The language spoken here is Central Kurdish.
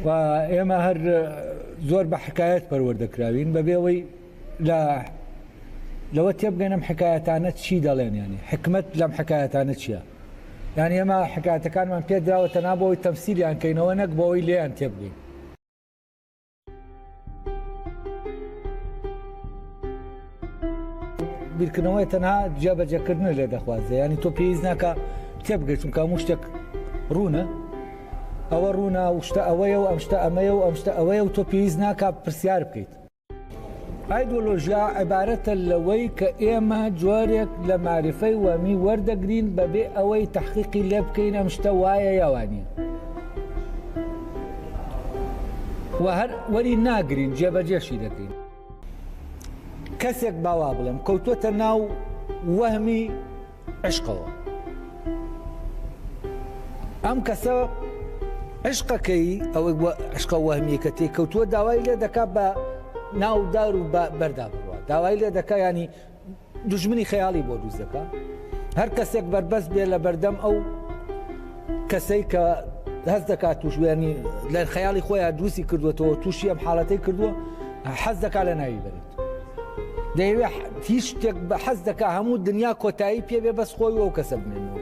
و ئێمە هەر زۆر بە حکایەت پەروەردە کراوین بەبێ ئەوەی لە لەوە تێبگەن ئەم حکایەتانە چی دەڵێن ینی حکمت لەم حکایەتانە چییە یعنی ئێمە حکایەتەکانمان پێدراوە تەنها بۆ ئەوەی تەمسیلیان کەینەوە نەک بۆ ئەوەی لێیان تێبگەین. بیرکردنەوەی تەنها جێبەجێکردنە لێ دەخوازێ ینی تۆ پێویست ناکە تێبگەیت چونکە هەموو شتێک ڕوونە ئەوە ڕوونە و شتە ئەوەیە و ئەم شتە ئەمەیە و ئەم شتە ئەوەیە و تۆ پێویست ناکە پرسیار بکەیت. ئایدۆلۆژیا عیبارەتە لەوەی کە ئێمە جۆرێک لە مەعریفەی وەهمی وەردەگرین بەبێ ئەوەی تەحقیقی لێ بکەین ئەم شتە وایە یا وانییە و هەر وەری ناگرین جێبەجێشی دەکەین. کەسێک با وا بڵێم کەوتووەتە ناو وەهمی عشقەوە ئەم کەسە عشقەکەی ئەوەی عشقە وەهمیەکە تێ کەوتووە داوای لێ دەکات بە ناو دار و بەردا بڕوات داوای لێ دەکا ینی دوژمنی خەیاڵی بۆ دروست دەکا هەر کەسێک بەربەست بێ لە بەردەم ئەو کەسەی کە هەست دەکات تووشوێنی لە خەیاڵی خۆیان دروستی کردوێتەوە تووشی ئەم حاڵەتەی کردووە حەز دەکات لە ناوی بەرێت دەیەوێت هیچ شتێک بە حەز دەکا هەموو دنیا کۆتایی پێ بێ بەس خۆی و ئەو کەسە بمێنەوە.